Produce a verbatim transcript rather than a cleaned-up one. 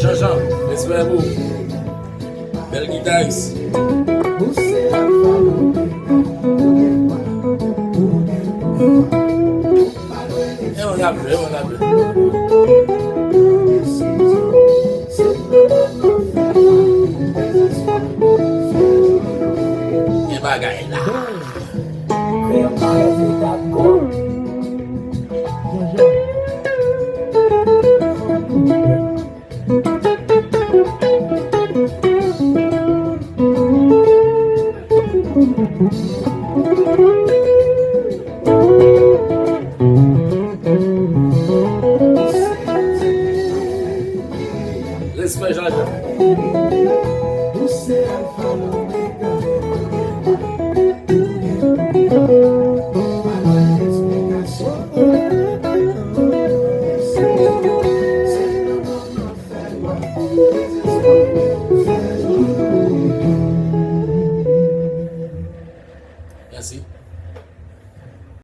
Jean-Jean, respè pou ou. Bèl gitaris. E yon rapè, e yon rapè. Gen bagay la. Respè, Jean-Jean. Mèsi.